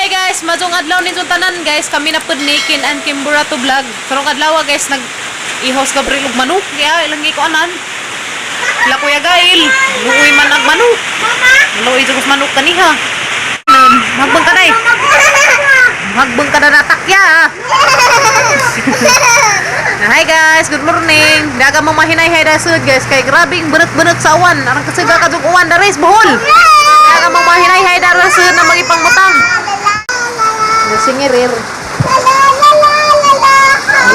Guys, maayong adlaw ninyong tanan, guys. Kami na pud ni Kin and Kimburato Vlog. Karong adlaw, guys, nag ihaw si Gabriel og manok. Kaya ilang gikuanan. Sila Kuya Gail. Luoy man ang manok. Luoy jud manok kaniha. Magbang ka day. Magbang ka na natakya. Hi guys, good morning. Daga mo mahinay-hay dasud, guys, kay grabing bunot-bunot sa uwan. Arang kasiga ka jud uwan daris buhol. Daga mo mahinay-hay dasud na magipangmutang. Singirir.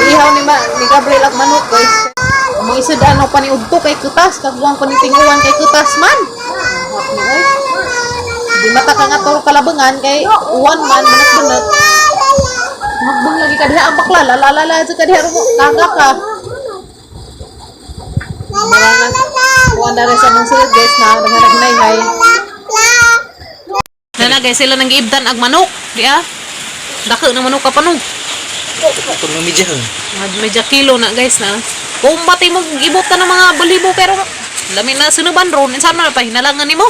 Ihaw ni ma, ni Gabriel ang manok, guys. Mga isod ano pa ni udto kay kutas, kagbuang ko ni tinguan kay kutas man. Hap ni oy. Di mata ka nga toro kalabangan kay uwan man bunot-bunot. Magbang lagi ka diha ang bakla, lalala jud ka diha rumo, kaga ka. Marangan. Kuan dara sa mong sulod, guys, na naghinay-hay. Nana guys, sila nang giibdan ag manok, di ah. Dako na manok ka pa no. Ito ng media. Mga medya kilo na, guys, na. Kung bati mo ibot na ng mga balibo pero lami na sinuban ron insa man pa hinalangan nimo.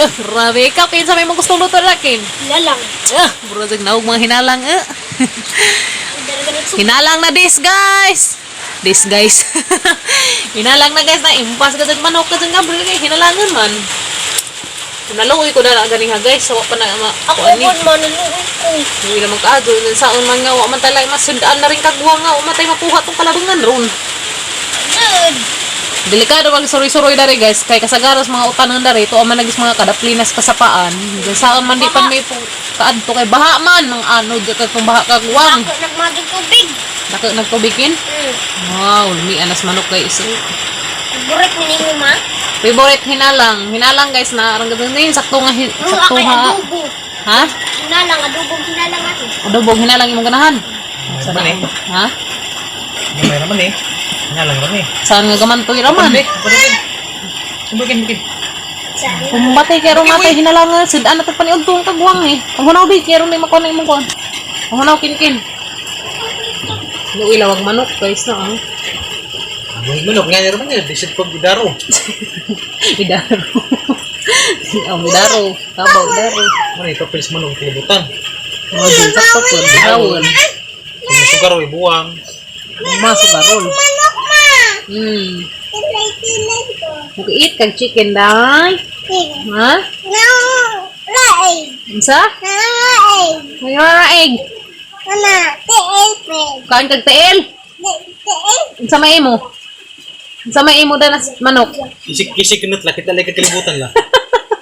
Eh, grabe ka kinsa may mo gusto luto lakin. Lalang. Eh, bro jag naog mga hinalang eh. Hinalang na this, guys. This, guys. Hinalang na, guys, na impas ka jag manok ka jag Gabriel kay hinalangan man. Naluoy ko na gani ha, guys. So, wa pa na ma Ako kuan ni. po manunuoy ko. Uy na magkaadto saon man nga wa man talay masundaan na rin kagwa nga wa man tay makuha tong kalabangan ron. Good. Delikado mag suroy-suroy dari, guys, kay kasagaras mga utanon dari to man nagis mga kadaplinas kasapaan. Diyan saan man di pan may kaadto kay baha man mga ano di ka kung baha kagwang. Ako nagmadug tubig. Dako nagtubikin. Wow, lami anas manok, guys. Favorite ni ninyo, ma? Favorite hinalang. Hinalang, guys, na arang ganun din sakto nga Ang sakto akay ha. adobo. Ha? Hinalang, adobong hinalang ako. Adobong hinalang imong ganahan. Naman eh. Ha? Gamay naman eh. Nga lang naman eh. Saan nga gamantoy raman? Bukin, bukin. Saan? Kumbate kay ron natay hinalang sudan na pa ni udtong kagwang eh. Ang hunaw bi kay ron may makuha na imong kuan. Ang hunaw kinkin. Luoy lawag manok, guys, na oh. Ang manok nga naman eh. Bisit ko bidaro. Idaro. Ang idaro. Kabaw idaro. Ano ito, pilis manok kilibutan. Mga sakto ko. Bihawon. Kung sugaro, ibuwang. Masugarol. Manok, ma! Tilay-tilay ko. Mukiit kag chicken day. Ha? No! Raig! Unsa? Raig! May egg. Ana, tiil, Kain kag tiil. tiil. Unsa may imo? Unsa may imo da nas manok? Isik, isik kanat la. Kita lagi kilibutan la.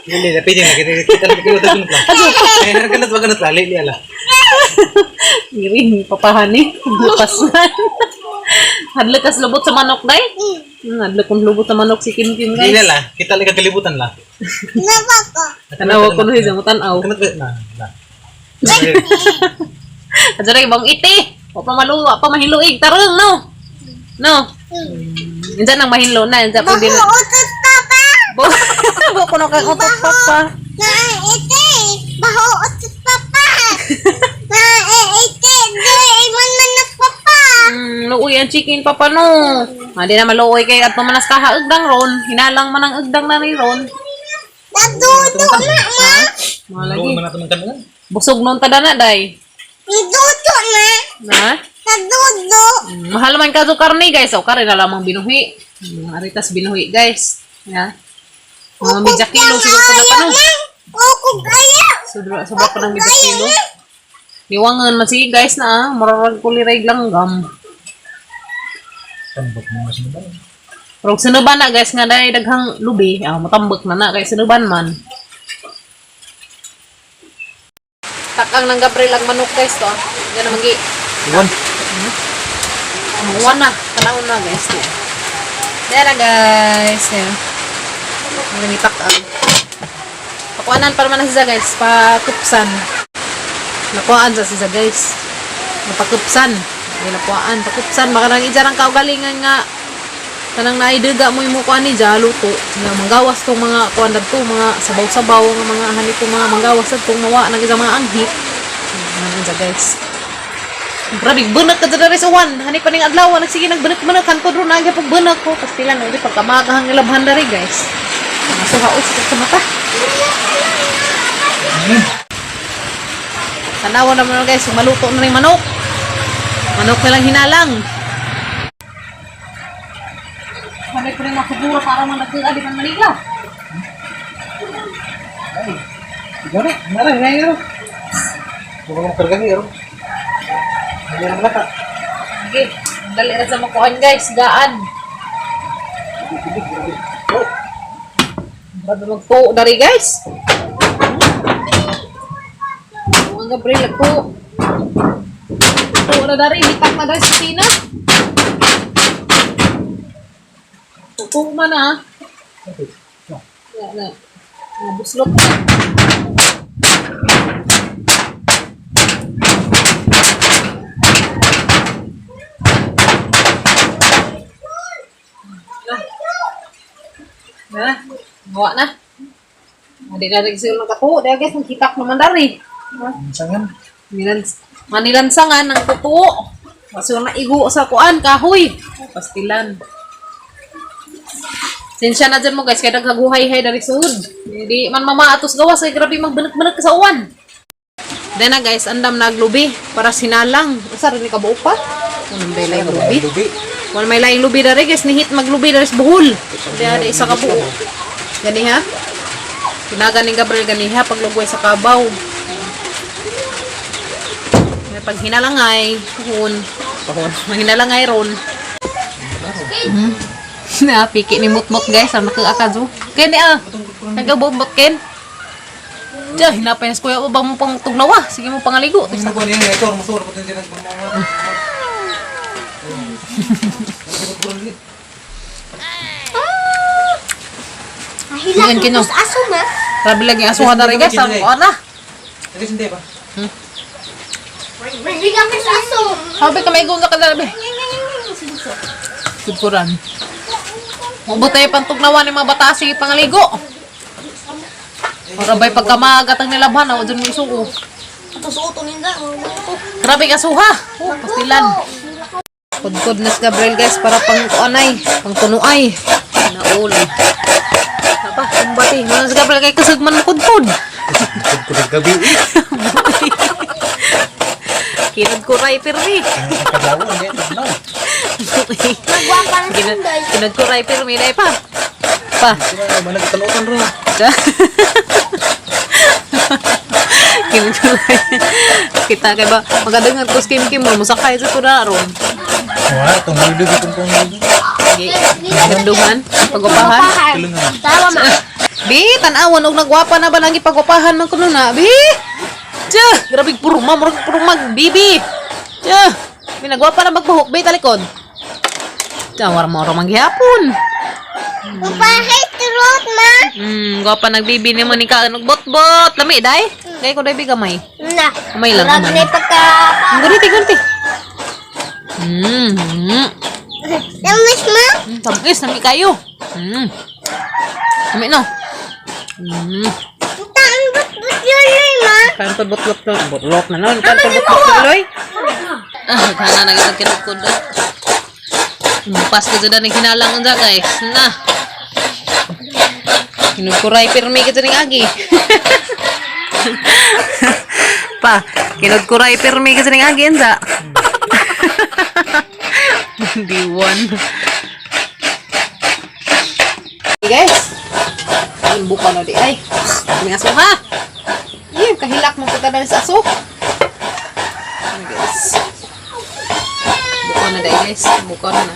Lili, lapit la. Kita kita lagi kilibutan la. Eh, kanat ba kanat la? Lili ala. Ngiring papahan ni. Lapasan. Hadlok kas lubot sa manok day. Hadlok kung lubot sa manok si Kim Kim, Lili guys. la. Kita lagi kilibutan la. Napa ko. Tanawa ko no sa tanaw. Kanat ba na? La. Adto ra ibang iti. Wa pa maluwa pa mahiluig tarong no. No. Insa nang mahinlo na insa pwede na. utot, papa! Bo bo kuno kay utot papa. Na iti! Baho utot, papa! Na iti! Di man manok, papa! Luoy ang chicken papa no. Ah, di na maluoy kay adto man as kaha ugdang ron. Hinalang man ang ugdang na ni ron. Nadudo na, ma! Mga lagi. Luoy man nato ng kanungan. Busog nun tada na day. Nadudo na! Na? Nadudo! Mahal man kaso karne, guys. O karne na lamang binuhi. Aritas binuhi, guys. Yeah. Mga medya kilo siguro pa na pa no. Ukog kaya! Sobra, sobra pa ng medya kilo. Niwangan man sige, guys, na ah. Mararag kuliray langgam. Tambak mo nga sinuban. Pero kung sinuban na, guys, nga dahil daghang lubi, ah, matambak na na kay sinuban man. Takang ng Gabriel ang manok, guys, to. Ah. Diyan naman gi. Iwan. Amuan na. Tanaw na, guys. Diyan. Diyan na, guys. Diyan. Ang takang. Pakuanan para man na siya, guys. Pakupsan. Nakuhaan sa siya, guys. Napakupsan. Hindi nakuhaan. Pakupsan. Baka nang idyan ang kaugalingan nga kanang naiduga mo yung kuan ni dya, luto nga manggawas tong mga kuan to mga sabaw-sabaw nga mga hani tong mga manggawas tong mawa nang isang mga anghit ano dya, guys. Grabe, bunak ka dyan sa uwan. Hani pa ning adlaw, nagsige nagbunak-bunak. Hantod ron, nagya pag bunak ko. Pastilan, no, di pagkamagahang nilabhan dari, guys. Mga suhaos sa mata. Tanawa naman guys, maluto na rin manok. Manok na lang hinalang. Sabi ko rin makubura para man nagkaka di man Manila. Ay. Ikaw na, nara, nara. Huwag mo karga niya, ro. Hindi na malaka. Sige, dali ra sa makuan guys, gaan. Grabe magtuo dari guys. Mga Gabriel ako. Tuo na dari, hitak na dari sa tina. Tuo man ah. Na, na. Nabuslot na. Na, gawa na. Hindi na rin siguro nagkatuo. Dahil guys, naghitak naman dari. Sangan. Manilansangan ang tutuo. Kasi na igo sa kuan, kahoy. Pastilan. Sensya na dyan mo guys, kaya naghaguhay-hay dari sud. Hindi man mamaatos gawas, kay grabe magbanat-banat ka sa uwan. Then na guys, andam naglubi para sinalang. Usa rin ni kabuok pa? Unang may laing lubi. Lubi. Wala may laing lubi dari guys, nihit maglubi dari sa buhol. Kaya di isa ka buo. Gani ha? Pinaga ni Gabriel ganiha paglugway sa kabaw. May pag hinalangay, puhon. Puhon. Maghinalangay ron. Na, piki ni Mutmut guys. Ang nakakakazo. Ken ni ah. Nagabomot Ken. Diya, hinapay na sa kuya. Ubang mo pang tugnawa. Sige mo pangaligo. Ang nakuha niya, ito, masur, pati din ang mga. Ahila Yan, kino. ko aso ma. Grabe lagi ang asuha na rin guys. Ang kuha na. Hindi ba? Mahila ko sa aso. Sabi ka may sa kadalabi. Kudkuran. Mabot tayo pang tugnawa ni mga bata. Sige pangaligo. Para ba'y pagkamagat ang nilabhan, ako dyan mo isuo. Ito suoto ninda. Grabe ka suha. Oh, pastilan. Kudkod na si Gabriel guys para pang kuanay, pang tunuay. Naulo. Napa, kumbati. Wala si Gabriel kay kasag man kudkod. Kudkod gabi. Kinod ko ray pirmi. Ang kadlaw, hindi, kadlaw. Magwapa na sunday. Kinod ko ray pirmi na pa. Pa. Managtalutan ro. Kinod ko ray. Kita kay ba magadangan ko sa Kim Kim mo musakay sa ko na ron. Wala, itong lubi, itong kong lubi. Ganduhan, pagwapahan. Tulungan. Tawa ma. Bi, tan-awan og nagwapa na ba lang ipagwapahan man kuno na, bi. Tiya, grabe purma, murag purma, bibi. Tiya, bi nagwapa na magbuhok, bi talikod. Tiya, wala mo ra manggihapon. Upahay turot ma. Gwapa nagbibi nimo ni ka nagbot-bot. Lami day. Kay ko day bi gamay. Na. Gamay lang Murag gamay. na pagka. Guriti, guriti. Tamis ma. Tamis, nami kayo. Nami no. Taan but-but yun ma. Kan pa butlok no, butlok na nun. Kan pa butlok tuloy. Ah, kana na kitang kinukod. Pas ko dyan ang hinalang unsa guys. Na. Kinugkuray pirmi kita ning agi. Pa, kinugkuray pirmi kita ning agi unsa. Diwan. Hey guys. Ay, buka na di ay. May aso ha. Yun, kahilak mo punta na sa aso. Ano guys. Buka na dahil guys. Buka na na.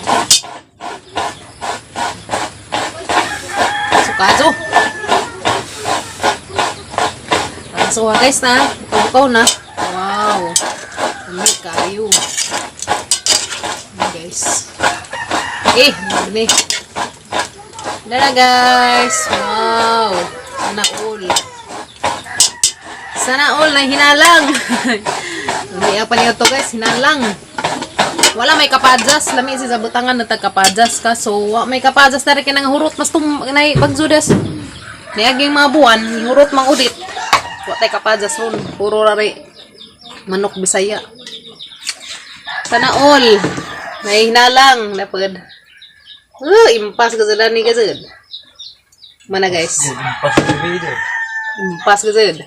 Sukazo. Aso ha guys na. Bukaw-bukaw na. Wow. Ano kayo. Ano guys. Eh, ano Dala guys. Wow. Sana all. Sana all na hinalang. Hindi pa niyo to guys, hinalang. Wala may kapadyas, lami si sabutangan na tagkapadyas ka. So, wa may kapadyas na rin kinang hurot mas tum nay pagzudas. Niaging mga buwan, hurot mang udit. Wa tay kapadyas ron, puro ra ri manok Bisaya. Sana all. May hinalang na pagad. Impas ka sila ni kasud. Mana guys? Pas gabi dito. Impas ka sud.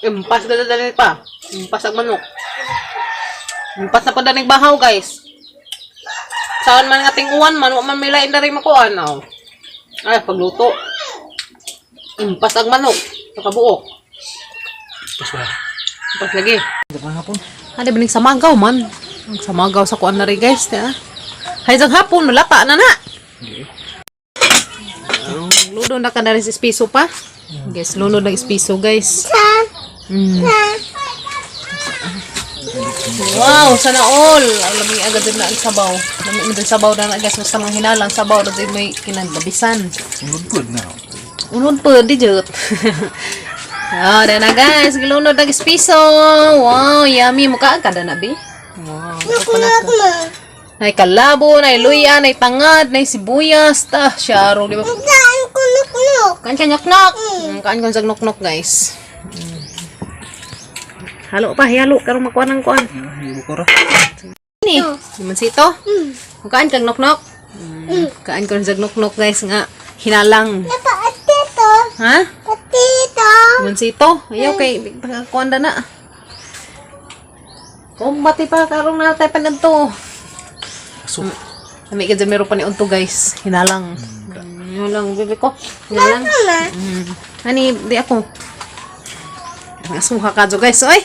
Impas na dali pa. Impas ang manok. Impas na pa danig bahaw, guys. Saan man nga tinguan man, wa man may lain na rin makuan. Oh. Ay, pagluto. Impas ang manok. Sa kabuok. Pas ba? Impas lagi. Hindi pa hapon. Ano ba ning samagaw man? Ang samagaw sa kuan na rin, guys. Ya. Hay sang hapon, malata na na. Lunod na ka na rin sa espiso pa. Guys, lunod ng espiso, guys. Wow, sana all. Ang lami agad din na ang sabaw. Lami mo din sabaw na na, guys. Basta mga hinalang sabaw na din may kinalabisan. Unod good na. Unod pa, di jut. Ah, oh, na guys. Gilunod ang espiso. Wow, yummy. Mukha ang kada na, bi. Wow. Knock ma. Nay kalabo, nay luya, nay tangad, nay sibuyas. Ta, syaro, di ba? Saan ko knock? Kaan ka nyaknak. Kaan ka noknok, guys. Halo pa, halo. Karong makuha ng kuan. Hindi ko ra. Ni, limansito. Kaan kang noknok. Kaan ko sa noknok, guys, nga hinalang. Napa atito. Ha? Atito. Limansito. Ayaw kay kuan na na. Kumbati pa karong na tayo panadto. Aso. Lami ka dyan, meron pa ni unto, guys. Hinalang. Hinalang, bebe ko. Hinalang. Ma. Ani, di ako. Nagasuha ka dyan, guys. Oy!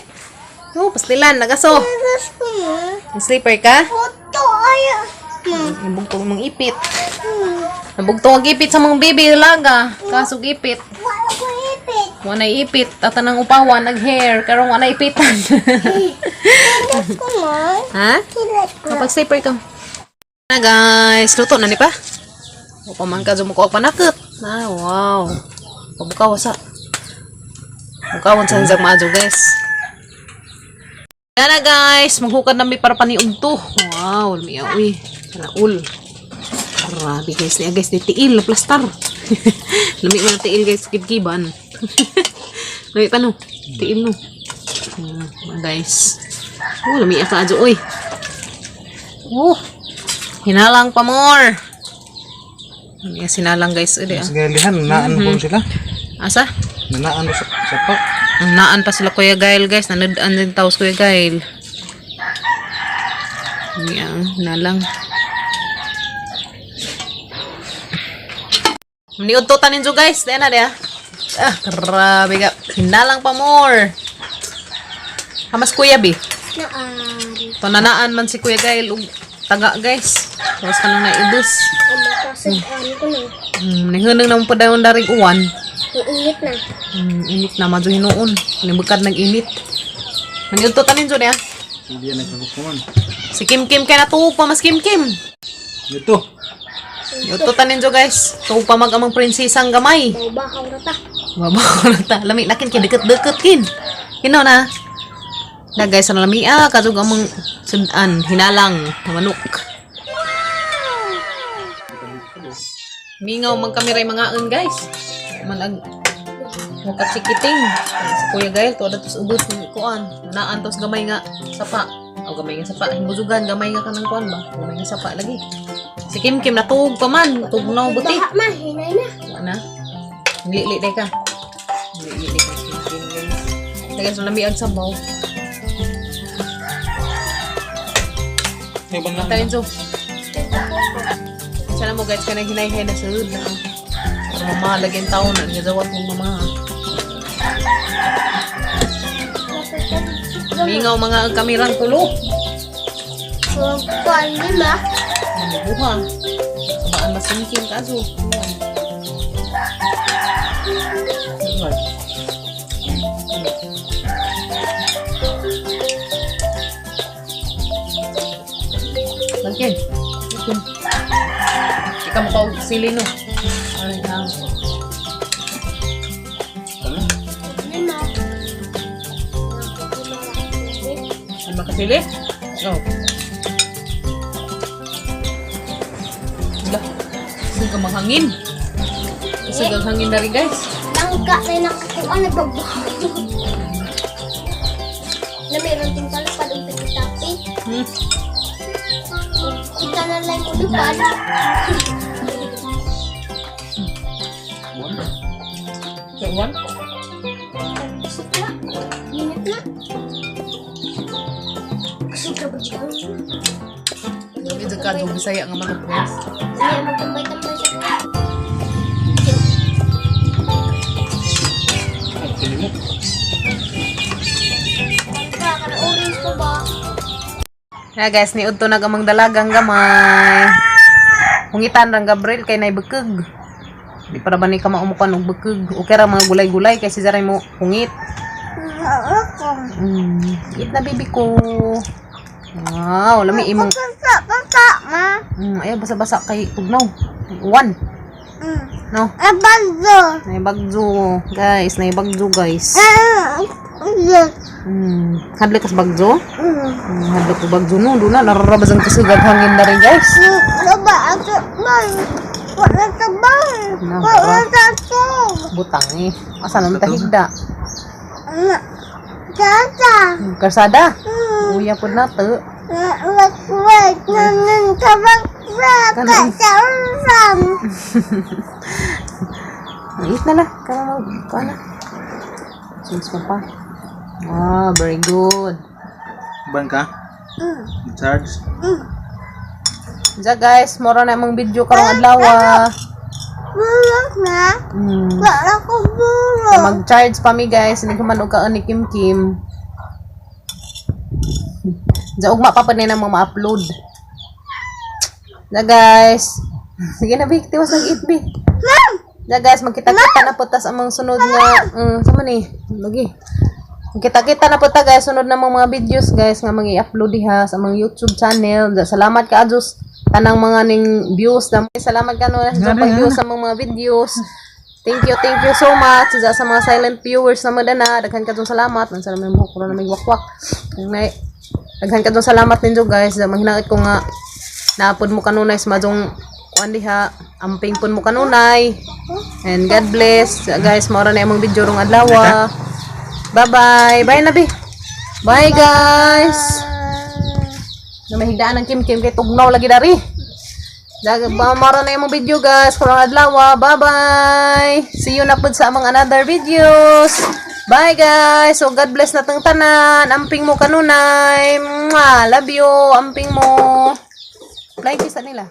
Oh, pastilan, nagaso. Tapos ko ma. Sleeper ka? Puto ay. Ma. Nabugtong mong ipit. Nabugtong ang ipit sa mga baby laga. Kaso ipit. Wala ko ipit. Wala ipit. Tata ng upawan, nag-hair. Karong wala ipitan. Tapos ko ma. Ha? Kilat ko. Kapag sleeper ka. Na guys, luto na ni pa. O paman ka zumuko og panakot. Ah, wow. Pabukaw sa. Bukawan sa hanzang maajo, guys. Yan na guys, maghukad na mi para paniug to. Wow, lami uy. Kanaul. Grabe guys, niya guys, ni tiil, plastar. Lami man ang tiil guys, kibkiban. Lami pa no. Tiil no. Guys. Oh, lami ka adyo uy. Oh, hinalang pa more. Yes, hinalang guys. Uli, ah. Sa galihan, naan ko sila. Asa? Nanaan sa sapa. Ang naan pa sila Kuya Gail guys. Nanadaan din taos Kuya Gail. Yan, hinalang. Maniudto tanin jo guys. Dahil na diya. Ah, grabe ka. Hinalang pa more. Hamas Kuya B. Naan. To nanaan man si Kuya Gail ug taga guys. Tapos ka nang naibus. Ano kasi ano ko na. Nihunang naman pa dayon daring uwan. Iinit na. Init na madyo hinuon. Nibukad nag-init. Maniudto tanin jo niya. Hindi yan nagkakukuman. Si Kim Kim kay natuog pa mas Kim Kim. Ito. Niudto tanin jo guys. Tuog pa mag amang prinsesang gamay. Babahaw na ta. Babaw na ta. Lami nakin kay deket-deket kin. Kino na. Na guys, ang lami ah kadug amang sudan hinalang na manok. Mingaw man kami ray mga guys. Manag Makachikiting. Si Kuya Gael, tuwa na tos ubos ni kuan. Naan tos gamay nga sapa. O gamay nga sapa. Himbuzugan, gamay nga kanang kuan ba? Gamay nga sapa lagi. Si Kim Kim natuog pa man. Tugnaw buti. Baha ma, hinay na. Wala na. Lili day ka. Lili day ka. Kim Kim guys. Sige, so lami ang sabaw. Ay, ban lang. Tayo so. Sana mo guys, kanang hinay-hinay na sulod na. Para mama, lagyan taon na. Nga mong mama. Mingaw mga ang kamirang kulo. Kuan lima. Mabuha. Sabaan masingking kaso. Lagyan. Lagyan. Ikaw mo ka sili no. Ay, na. Lima. Ano ba kasili? Oh. Wala. Kasi ka manghangin. Kasi kang hangin na rin guys. Langka na nakakuha nagbabaho. Na meron din pala palong piti-tapi. Kita na lang yung lupad. Okay, one. Sukla. ka Bisaya nga manok, guys. Hindi, magtambay-tambay siya ko. Pili mo. Ka, kana orange ko ba? Na guys, niudto na gamang dalagang gamay. Hungitan rang Gabriel kay nay bekeg. Di para ba ni ka maumukan og bekeg? Okay ra mga gulay-gulay kay si Zaray mo hungit. Ako. Eat na, baby ko. Wow, lami imong Basa, basa, ma. Ayaw basa-basa kay tugnaw. Uwan. No. Abando. Nay bagzo, guys, nay bagzo, guys. Ah, yes. Hadlok kas bagzo? Hadlok ko bagzo no, duna nararabas ang kusugag hangin na rin, guys. Ba, ako, ba. Wala ka ba? Na, Wala ka to. Butang eh. Asa naman tahigda? Na, tata. Karsada. Uya po na to. Wait, wait, nanan ka ba? Ka sa ulam. Eat na lah. Kaya mag, kuha na. Sus pa pa. Ah, very good. Ban ka? Charge. Diya guys, mora na among video karong adlaw. Bulok na. Wala ko bulok. Mag-charge pa mi, guys, hindi ko man og kaon ni Kim Kim. Diya ugma pa pa na mga ma-upload. Diya guys. Sige na, Vic. Tiwas nag-eat, Bi. Diya guys, magkita-kita na po tas among sunod nga sa man eh. Lagi. Magkita-kita na po ta, guys, sunod na mga videos, guys, nga mga i-upload diha sa among YouTube channel. Diya, salamat ka Diyos tanang mga ning views na salamat ka no sa pag-view sa mga videos. Thank you so much sa mga silent viewers na madana. Daghan ka dong salamat. Ang salamat mo ko na may wakwak. Nay, daghan ka dong salamat ninyo, guys. Sa manghinaot ko nga naapod mo kanunay sa madong kuan diha. Amping pun mo kanunay. And God bless. Guys, maura na imong video rong adlaw. Bye-bye. Bye na, bi. Bye, guys. Na mahigdaan ang Kim Kim kay tugnaw lagi dari. Mara na imong video, guys. Karong adlaw. Bye-bye. See you na pud sa among another videos. Bye, guys. So God bless na tang tanan. Amping mo kanunay. Mwah. Love you. Amping mo. Flying kiss sa nila.